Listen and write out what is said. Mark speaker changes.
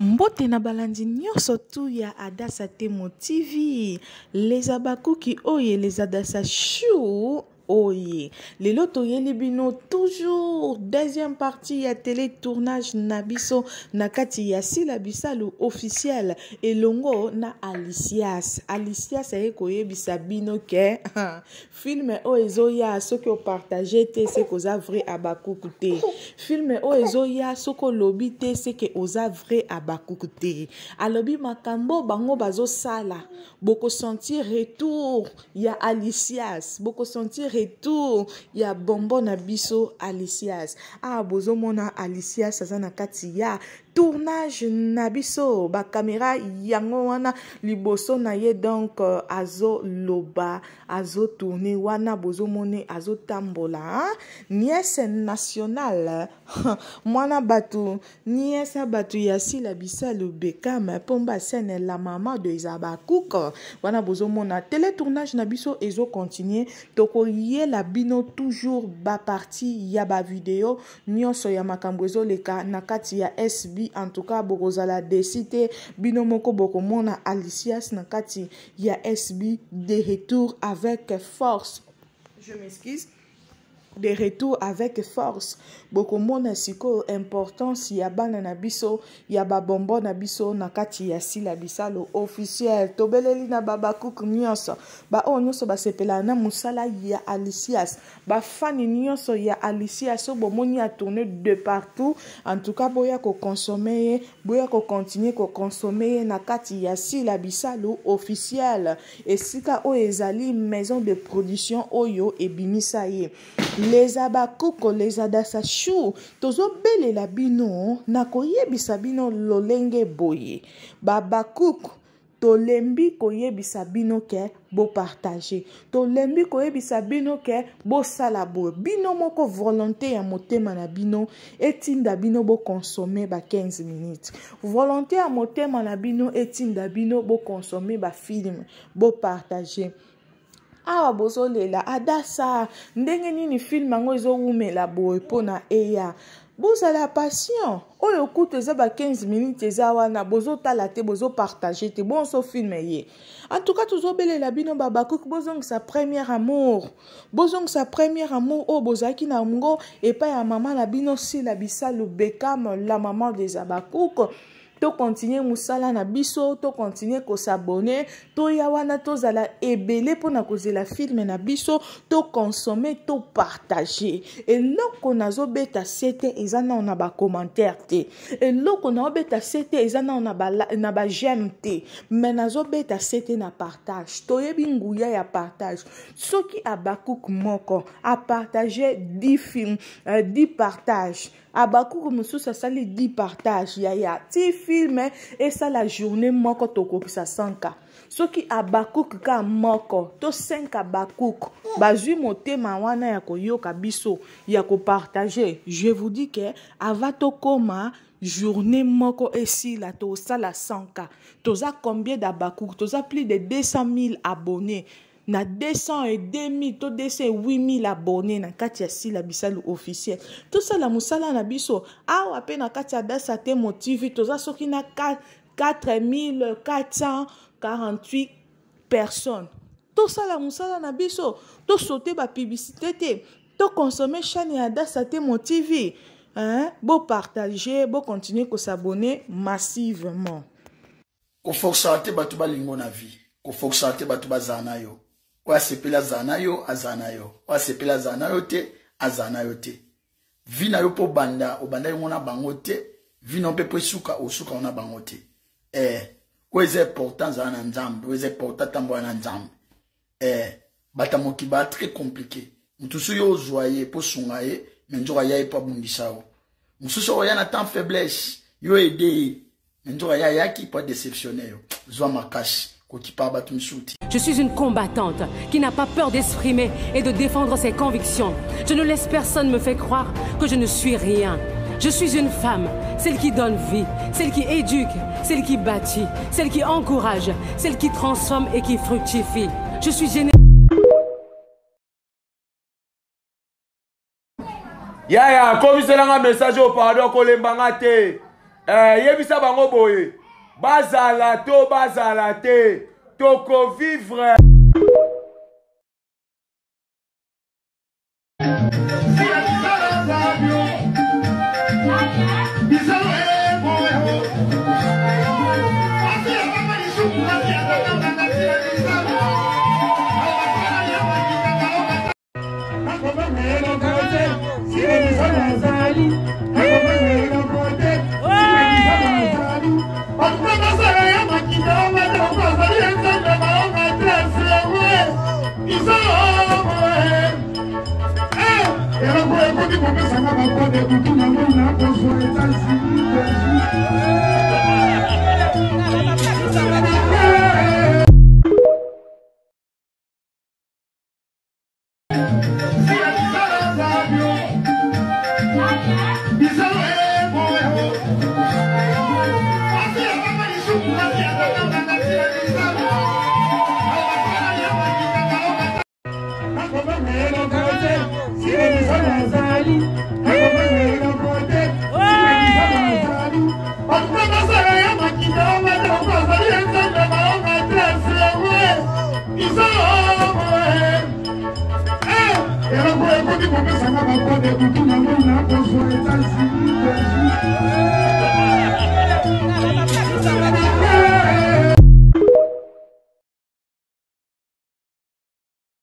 Speaker 1: Mbote na balandi nyonso tu ya Adassa Temo TV, les Abakuki oye, les Adassa chou oye. Lelo toyeli bino toujours deuxième partie ya télé tournage na biso na kati ya Sila Bisalu officiel elongo na Alicias. Alicias aye koyebisa bino ke Film oyo ezoya soki o partager te c'est que oza vrai habacuc te. Film oyo ezoya soki olobi te c'est que oza vrai habacuc te. Alobi makambo bango bazosala boko sentir retour ya Alicias, boko sentir retour ya bonbon na biso Alicias. Ah bozomona Alicias aza na kati ya tournage na biso ba camera yango wana liboso na ye donc euh, azoloba azotourne wana bozomoni azotambola hein? nièce nationale mwana bato nièce bato ya sila bisalu bekam pomba scène la maman de zabakuk wana bozomona teletournage na biso ezocontinue tokoyela bino toujours bapartie ya bavideo nyonso ya makambo ezoleka na kati ya SB en tout cas bokozala desi te bino moko bokomona Alicias na kati ya SB de retour avec force je m'excuse de retour avec force bokomona sikoyo importance ya bana na biso ya babombo na biso na kati ya sila bisalo officiel tobeleli na babakuku nyonso baoyo nyonso basepelaka na mosala ya alicias Ba fans nionso ya Alicia so bomoni a tourner de partout en tout cas boya ko consommer ye boya ko continuer ko consommer ye na kati ya Sila Bisalu officiel esika oyo ezali maison de production oyo ebimisa ye les Habacuc les Adassa chou tozobelela bino na koyebisa bino lolenge boye ba Habacuc Tolembi koyebisa bino ke bo partager. Tolembi koyebisa bino ke bosala boye. Bino moko volonté ya motema na bino etinda bino bo consommer ba 15 minutes. Volonté ya motema na bino etinda bino bo consommer ba film, bo partager. Awa bozolela adasa ndenge nini film yango ezowumela boye mpona eya bozala patient oyo kutu eza ba 15 minutes eza wana bozotala te bozopartage te bonso film ye en tout cas tozobelela bino babakuki bozongisa première amour bozongisa première amour oyo bozalaki na yango epai ya mama na bino sila bisalu bekam la maman des abakuku to continuer mosala na biso to continuer kosabone toya wana tozala ebele mpo na kozela filme na biso to consommer to partager eloko nazobeta sete eza nao na bacommentaire te eloko naobeta sete eza nao na bajeme te me nazobeta sete na partage toyebi nguya ya partage soki abakuk moko apartage 10 film 10 euh, partage Habacuc mosusu asali 10 partage yaya ti film esala journée moko tokokisa 100k soki Habacuc ka moko to 5 Habacuc bazwi motema wana ya koyoka biso ya kopartage je vous dis que avant tokoma journée moko esila tosala 100k toza combien d'Habacuc toza plus de 200 000 abonnés na 202 000 to 208 000 abonné na kati ya sila bisalu officiel tosala mosala na biso awa mpe na kati ya dasa temo tv toza soki na 4448 personnes tosala mosala na biso tosote bapublicité te tokonsome chaîne ya dasa temo tv hein? bopartage bocontinue kosabonne massivement
Speaker 2: Koforçaka te bato balingo na vie. Koforçaka te bato bazala na yo. Oyo asepeli azala na yo, azala na yo. Oyo asepeli azala na yo te, azala na yo te. Vie na yo mpo obanda, obanda yango na bango te. Vie na yo mpe mpo esuka, osuka yango na bango te. Eh, oyo eza important zala na Nzambe, oyo eza important tambola na Nzambe. Eh, bato ya mokili ba très compliqué. Moto yo ozwa ye mpo osunga ye, me nzoka ya ye mpo abundisa yo. Mosusu oya na temps faiblesse, yo aide ye, me nzoka ye ayaki mpo adeceptionne yo. Zwa makasi, kokipa bato misusu te.
Speaker 3: Je suis une combattante qui n'a pas peur d'exprimer et de défendre ses convictions. Je ne laisse personne me faire croire que je ne suis rien. Je suis une femme, celle qui donne vie, celle qui éduque, celle qui bâtit, celle qui encourage, celle qui transforme et qui fructifie. Je suis généreuse.
Speaker 4: Yaya, komisela nga message oyo pardon, kolemba nga te. Eh, yebisa bango boye bazala to bazala te tokovivre.
Speaker 5: Eloko ekoki kopesanga bakode butu na mona kozwa.